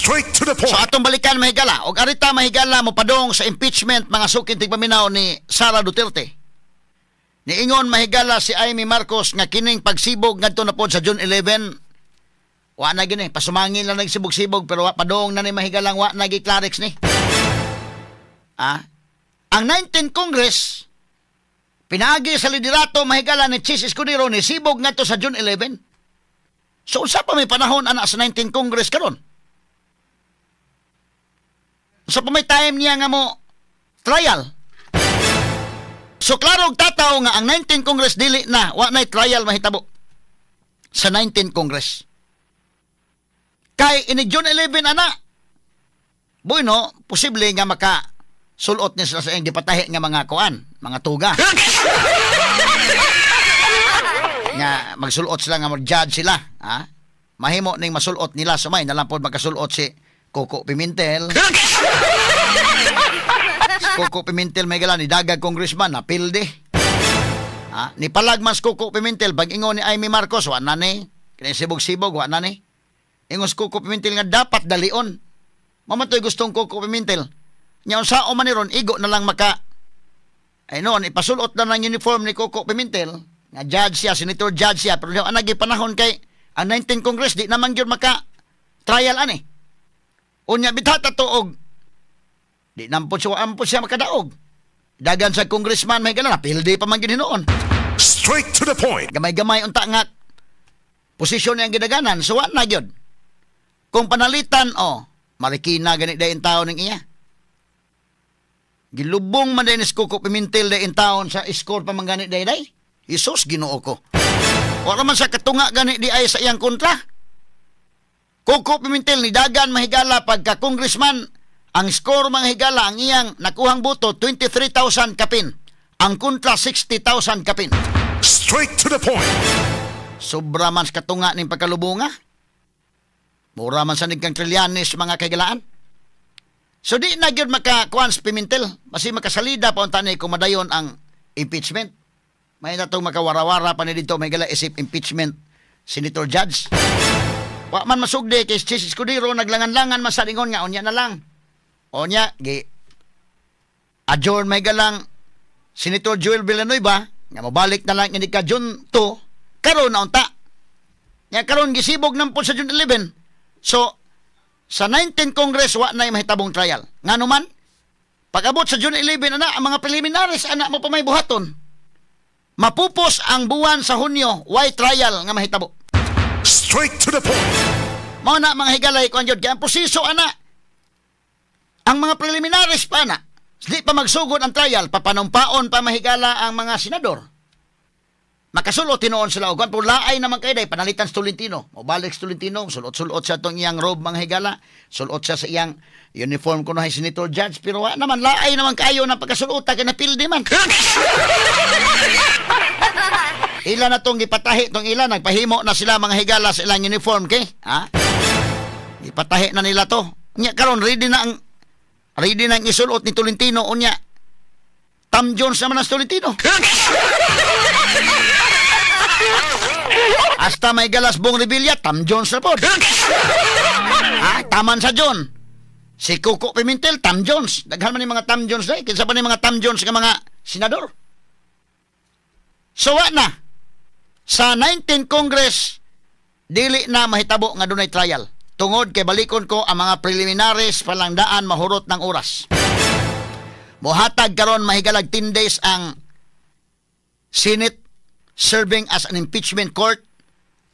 Straight to the So point. atong balikan, mahigala. Og arita, mahigala, mo padong sa impeachment, mga suking tigpaminaw, ni Sara Duterte. Niingon, mahigala, si Imee Marcos nga kining pagsibog ngadto na pod sa June 11, wa na gini pasumangin lang nagsibog-sibog, pero wa padong na ni, mahigalang, wa na gi-Clarex ni. Ang 19 Congress pinaagi sa liderato, mahigala, ni Chiz Escudero ni sibog ngadto sa June 11. So unsa pa may panahon ana sa 19 Congress karon? Unsa pa may time niya nga mo trial? So klaro og tataw nga ang 19 Congress dili na, wa nay trial mahitabo sa 19 Congress. Kay ini June 11 ana. Bueno, posible nga maka sulot ni sila sa iyang gipatahi nga mga kuan, mga tuga. Nga magsulot sila nga mag-judge sila, ha? Mahimo ning masulot nila, sumay na lang pod makasulot si Coco Pimentel. Si Coco Pimentel may gala ni dagag congressman na pilde. Ha? Ni palag man si Coco Pimentel pag ingon ni Imee Marcos, wa na ni. Kini sibog-sibog, wa na ni. Ingon si Coco Pimentel nga dapat dalion. Mamatoy gustong Coco Pimentel. Nya unsa man ni ron, igo na lang maka ay noon ipasulot na ng uniform ni Coco Pimentel nga judge siya, senator judge siya, pero ang nagi panahon kay ang 19 Congress di naman gyud maka trial ani. Unya bitata to og di nampod siya, ampod siya makadaog. Dagan sa congressman may gana, pildi pa man gyud hinuon. Straight to the point. Gamay-gamay unta nga posisyon niyang gidaganan, so wa na gyud. Kung panalitan, oh, Marikina gani dayon taon ning iya. Gilubong man din ni Coco Pimentel dayon taon sa score pa man gani day day. Jesus, Ginoo ko. Wa man sa katunga gani di ay sa iyang kontra. Coco Pimentel ni dagan, mahigala, pagka congressman, ang score, mga higala, ang iyang nakuhang boto 23,000 kapin. Ang kontra 60,000 kapin. Straight to the point. Sobra man sa katunga ning pagkalubunga. Mura man sa kang Trillanes, mga kaigalaan. So di na gyud makakuan si Pimentel. Basi makasalida pa unta ni kung madayon ang impeachment. May na itong makawarawara pa ni dito may gala isip impeachment senator judge. Wa man masugdi kay Chiz Escudero naglangan-langan man sa lingon nga unya na lang. Unya gi adjourn may galang Senator Joel Villanueva nga mobalik na lang ini ka June 2, karon na unta. Nya karon gisibog nampod sa June 11. So sa 19 Congress wa na mahitabong trial. Ngano man pag-abot sa June 11 ana, ang mga preliminaries ana mo pa may buhaton. Mapupos ang buwan sa Hunyo, why trial nga mahitabo. Straight to the point. Mao na, mga higalay, kuan jud kay ang proseso ana. Ang mga preliminaries pa na, di pa magsugod ang trial, papanumpaon pa, mahigala, ang mga senador. Makasulot tinuon sila og kuan, pero laay naman kay day panalitan sa Tolentino. Mobalik sa Tolentino, sulot-sulot sa tong iyang robe, mga higala, sulot siya sa iyang uniform kuno hay senator judge, pero wa naman, laay naman kayo ng pagkasulota kay napildi man. Ila na tong gipatahi tong ila, nagpahimo na sila, mga higala, sa ilang uniform kay, ha? Gipatahi na nila to. Nya karon ready na ang isulot ni Tolentino, unya Tam Jones naman ang Tolentino. Hasta may galas buong Revilla, Tam Jones na po. Ha? Taman sa John. Si Coco Pimentel, Tam Jones. Daghan man yung mga Tam Jones na eh. Kinsa pa ni mga Tam Jones nga mga senador. So wa na. Sa 19 Congress, dili na mahitabo nga dunay trial. Tungod kay balikon ko ang mga preliminaries palangdaan mahurot ng oras. Mohatag karon, mahigalag, 10 days ang Senate serving as an impeachment court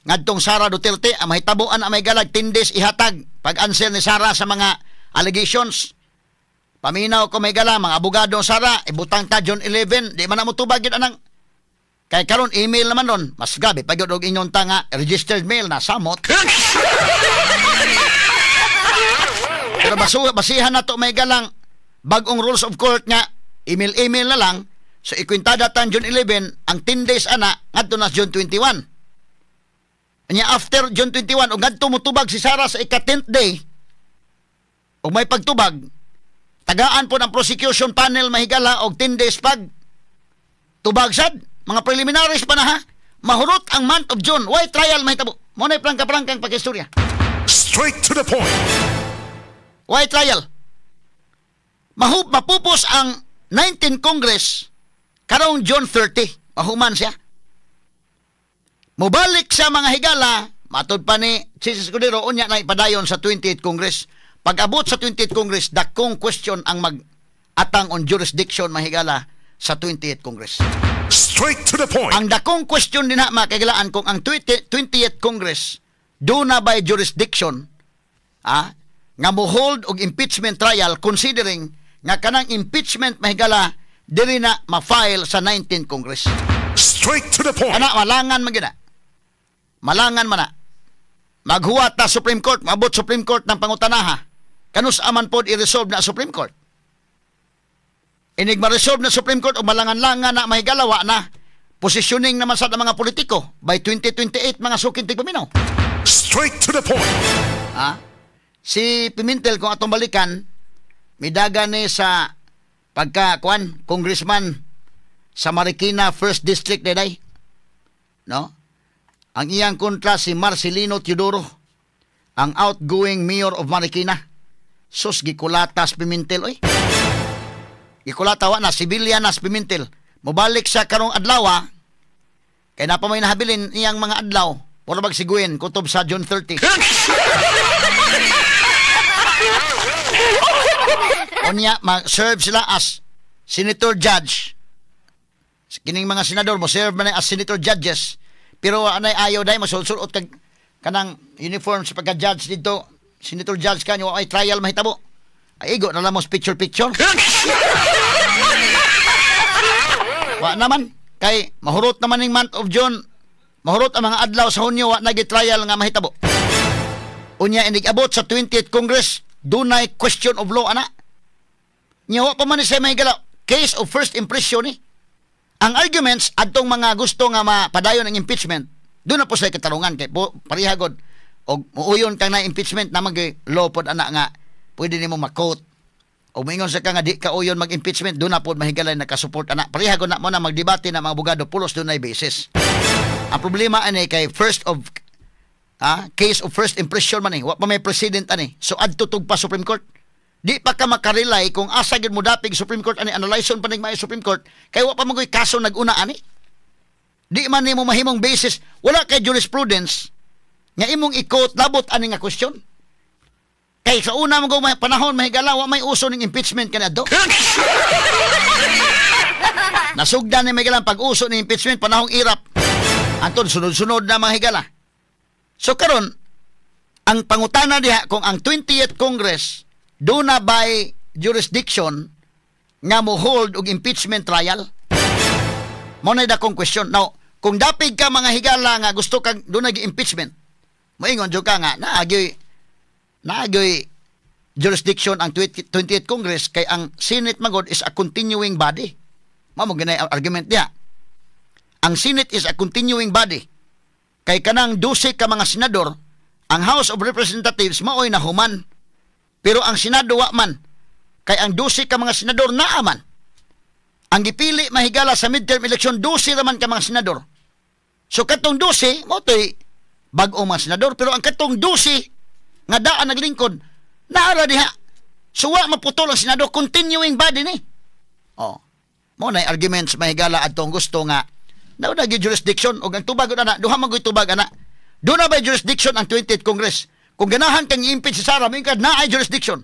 ngadtong Sara Duterte. Ang mahitabuan ang mahigalag, 10 days ihatag pag-answer ni Sara sa mga allegations. Paminaw ko, mahigala, mga abogado Sara, ibutang ta June 11, di man na mo tubag yun anang kay karon email naman ron, mas grabe pag og ingon ta nga registered mail na samot. Pero basihan na to may galang bagong rules of court nga email-email na lang. So ikwintada tan June 11 ang 10 days ana ngadto na June 21. Nya after June 21 ug ngadto motubag si Sara sa ika 10th day ug may pagtubag, tagaan po ng prosecution panel, mahigala, og 10 days pag tubag sad, mga preliminaries pa na ha, mahurot ang month of June, why trial mahitabo. Mo na prangka-prangkang pag-istorya. Straight to the point. Why trial? Mapupos ang 19 Congress karong June 30. Mahuman siya. Mubalik sa mga higala, matud pa ni Chiz Escudero, unya na ipadayon sa 28 Congress. Pag-abot sa 28 Congress, dakong question ang mag-atang on jurisdiction, mga higala, sa 28 Congress. Straight to the point. Ang dakong question din na, mga kahigalaan, kung ang 20 20th Congress duna by jurisdiction nga mo hold og impeachment trial, considering nga kanang impeachment, mahigala, dili na ma-file sa 19th Congress. Straight to the point. Ana, malangan man gina. Malangan man na. Maghuwat ta Supreme Court, maabot Supreme Court ng pangutanaha. Kanus aman pod i-resolve na Supreme Court. Inig ma-resolve na Supreme Court o malangan-langan na, mahigala, wa na. Positioning naman sa mga politiko by 2028, mga suking tigpaminaw. Straight to the point. Ha? Si Pimentel, kung atong balikan, midaga ni sa pagka kuan congressman sa Marikina First District day. No? Ang iyang kontra si Marcelino Teodoro, ang outgoing mayor of Marikina. Sus, gikulatas Pimentel oy. Gikulata, wa na civilian na si Pimentel. Mobalik siya karong adlaw, kay na pa may nahabilin iyang mga adlaw. Mura bag siguin kutob sa June 30. Unya ma-serve sila as senator judge. Kining mga senador mo serve man as senator judges. Pero anay ayaw dai masulsulot kag kanang uniform sa pagka-judge dito. Senator judge kanyo ay trial mahitabo. Ay igo na lang mo picture picture. Wa naman kay mahurot naman ning month of June. Mahurot ang mga adlaw sa Hunyo, wa nagi trial nga mahitabo. Unya inig abot sa 20th Congress, dunay question of law ana. Nya wa pa man siya mahigala, case of first impression ni. Ang arguments adtong mga gusto nga mapadayon ang impeachment, doon na po sila katarungan kay po, pareha god og muuyon kang na impeachment na mag law pod ana nga pwede nimo ma-quote. O moingon sa ka nga di ka uyon mag-impeachment, doon na pod mahigalay nakasupport ana. Pareha god na mo na magdebate na mga abogado, pulos dunay basis. Ang problema ani kay first of case of first impression man eh. Wa pa may president ani. So adto tug pa Supreme Court. Di pa ka makarelay kung asa gyud mo dapig Supreme Court ani, analyze pa ning may Supreme Court kay wa pa man kaso nag-una ani. Di man nimo mahimong basis, wala kay jurisprudence nga imong i-quote labot ani nga question. Kay sa una mo panahon, mahigala, wa may uso ning impeachment kaniadto. Nasugdan ni mahigala pag-uso ni impeachment panahong Erap. Anton sunod-sunod na, mga higala. So karon ang pangutana diha kung ang 20th Congress duna by jurisdiction nga mo hold og impeachment trial. Mo na dakong question. Now, kung dapig ka, mga higala, nga gusto kag duna impeachment, moingon jud ka nga naagyoy jurisdiction ang 20th Congress kay ang Senate magod is a continuing body. Mao mo ginay ang argument niya. Ang Senate is a continuing body. Kay kanang 12 ka mga senador, ang House of Representatives maoy nahuman. Pero ang Senado wa man. Kay ang 12 ka mga senador naa man. Ang gipili, mahigala, sa midterm election, 12 raman ka mga senador. So katong 12 mo to'y bag-o mga senador, pero ang katong 12 nga daan naglingkod naara diha. So wa maputol ang Senado, continuing body ni. Oh. Mo na arguments, mahigala, adtong gusto nga naa na jurisdiction og ang tubag ana, duha man gyud tubag ana. Duna ba jurisdiction ang 20th Congress? Kung ganahan kang i-impeach si Sara, moingon ka naay jurisdiction.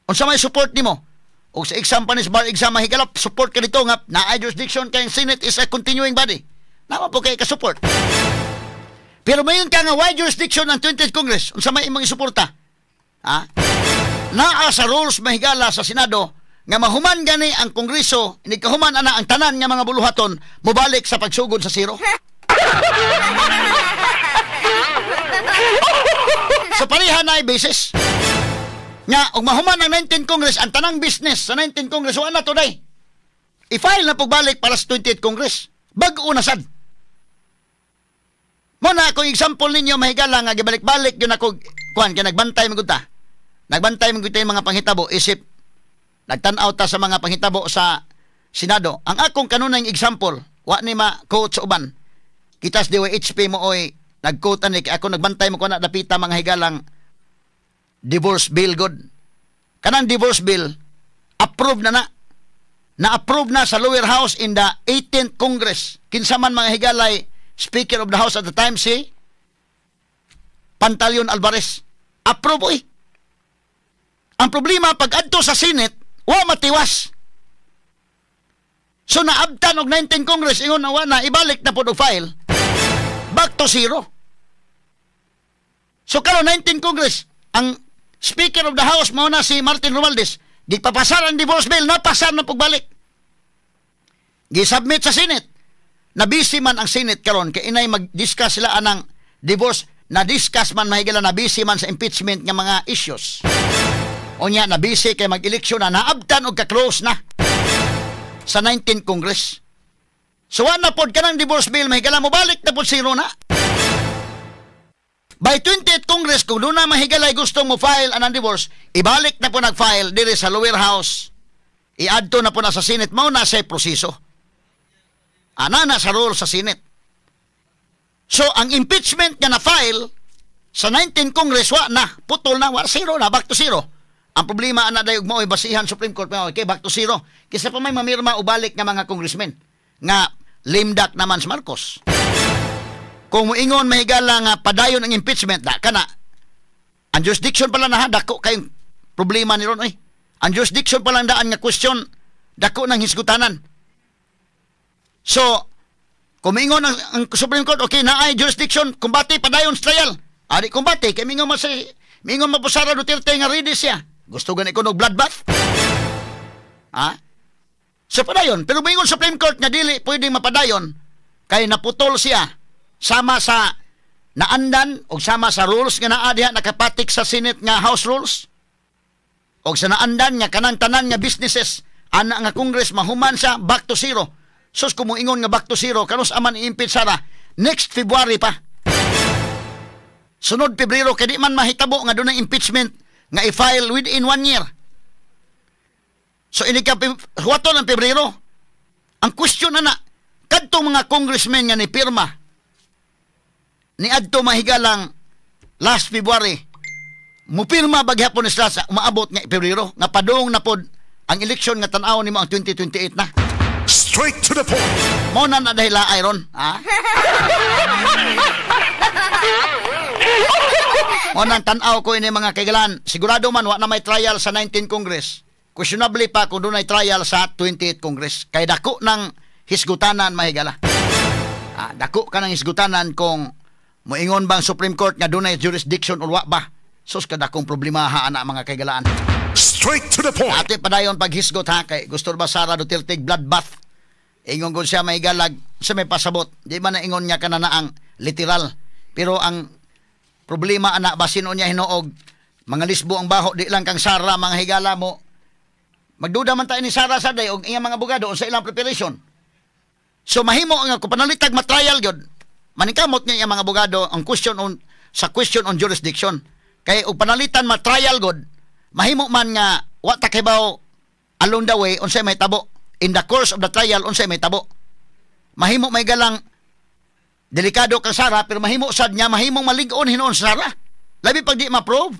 Unsa may support nimo? Og sa exam pa ni sa bar exam, mahigala, support ka dito nga naay jurisdiction kay ang Senate is a continuing body. Nama po kay ka-support. Pero mayon ka nga why jurisdiction ang 20th Congress? Unsa may imong isuporta? Ha? Naa sa rules, mahigala, sa Senado nga mahuman gani ang Kongreso, ini kahuman ana ang tanan nga mga buluhaton, mobalik sa pagsugod sa zero. So pareha na ay basis. Nga, og mahuman ang 19th Congress, ang tanang business sa 19th Congress, wala na today. I-file na pagbalik para sa 20th Congress. Bag-o na sad. Mo na akong example ninyo, mahigala, nga gibalik-balik yun ako, kuan, kaya nagbantay mo ta. Nagbantay mo yung mga panghitabo, isip, nagtan-aw ta sa mga panghitabo sa Senado. Ang akong kanunay example, wa ni ma-quote sa uban. Kitas DYHP mo oy nag-quote ani, ako nagbantay mo ko na dapita, mga higalang divorce bill god. Kanang divorce bill, approve na na. Na-approve na sa lower house in the 18th Congress. Kinsa man, mga higalay, Speaker of the House at the time, si Pantaleon Alvarez. Approve oy. Ang problema, pag adto sa Senate, wa matiwas. So naabtan og 19 Congress, ingon na wa na, ibalik na pod og file. Back to zero. So karon 19 Congress, ang Speaker of the House mao na si Martin Romualdez, gipapasar ang divorce bill, napasar na pagbalik. Gisubmit sa Senate. Na busy man ang Senate karon kay inay mag-discuss sila anang divorce, na-discuss man, mahigala, na busy man sa impeachment nga mga issues. Unya na busy kay mag-eleksyon na, naabtan og ka-close na sa 19 Congress. So wa na pod kanang divorce bill, mahigala, mobalik na pod zero na. By 28th Congress, kung doon na mahigalay gusto mo file anang divorce, ibalik na po nag-file diri sa lower house. Iadto na po na sa Senate, mao na sa proseso. Ana na sa role sa Senate. So, ang impeachment nga na-file sa 19 Congress, wa na, putol na, wa, zero na, back to zero. Ang problema ana dayog mo basihan Supreme Court, okay, back to zero. Kisa pa may mamirma o balik nga mga congressmen nga lame duck naman si Marcos. Kung moingon, mahigala, nga padayon ang impeachment da kana ang jurisdiction pala na ha, dako kayong problema ni ron oy. Ang jurisdiction pa lang daan nga question, dako ng hisgutanan. So, kung moingon ang Supreme Court, okay, naay jurisdiction, kumbate padayon sa trial. Ari kumbate kay mingon man po Sara Duterte nga ready siya. Gusto gani ko og bloodbath? Ha? So padayon, pero moingon Supreme Court nga dili pwedeng mapadayon kay naputol siya sama sa naandan o sama sa rules nga naa diha nakapatik sa Senate nga House rules o sa naandan nga kanang tanan nga businesses ana nga Congress mahuman sa back to zero. Sus, kung moingon nga back to zero, kanus aman i-impeach Sara? Next February pa. Sunod Pebrero, kay di man mahitabo nga doon ang impeachment nga i-file within one year. So ini ka huwaton ang Pebrero. Ang question na na, kadtong mga congressmen nga ni pirma ni adto, mahigalang, last February, mupirma ba gihapon ni sila sa umaabot nga Pebrero nga padung na pod ang eleksyon nga tan-aw nimo ang 2028 na? Straight to the point. Mo na na dahil iron, ha? Mo nang tan-aw ko ini, mga kaigalan, sigurado man wa na may trial sa 19 Congress. Questionable pa kung dunay trial sa 28 Congress. Kay dako ng hisgutanan, mahigala. Ah, dako ka ng hisgutanan kung moingon bang Supreme Court nga dunay jurisdiction o wa ba. Sus, kadakong problema ha ana, mga kaigalaan. Straight to the point. Ate padayon paghisgot ha, kay gusto ba Sara Duterte bloodbath. Ingon ko siya may galag sa may pasabot. Di man na ingon niya kana na ang literal. Pero ang problema ana, basin niya hinuog mga lisbo ang baho, di lang kang Sara, mga higala mo. Magduda man tayo ni Sara sa day og iyang mga abogado sa ilang preparation. So mahimo nga kung panalitag matrial gyud, maningkamot niya iyang mga abogado ang question on sa question on jurisdiction. Kay og panalitan matrial gud, mahimo man nga wa ta kibaw along the way unsay may tabo. In the course of the trial, unsay may tabo. Mahimo may galang delikado kang Sara, pero mahimo sad niya mahimong malig-on hinuon sa Sara. Labi pag di ma-prove.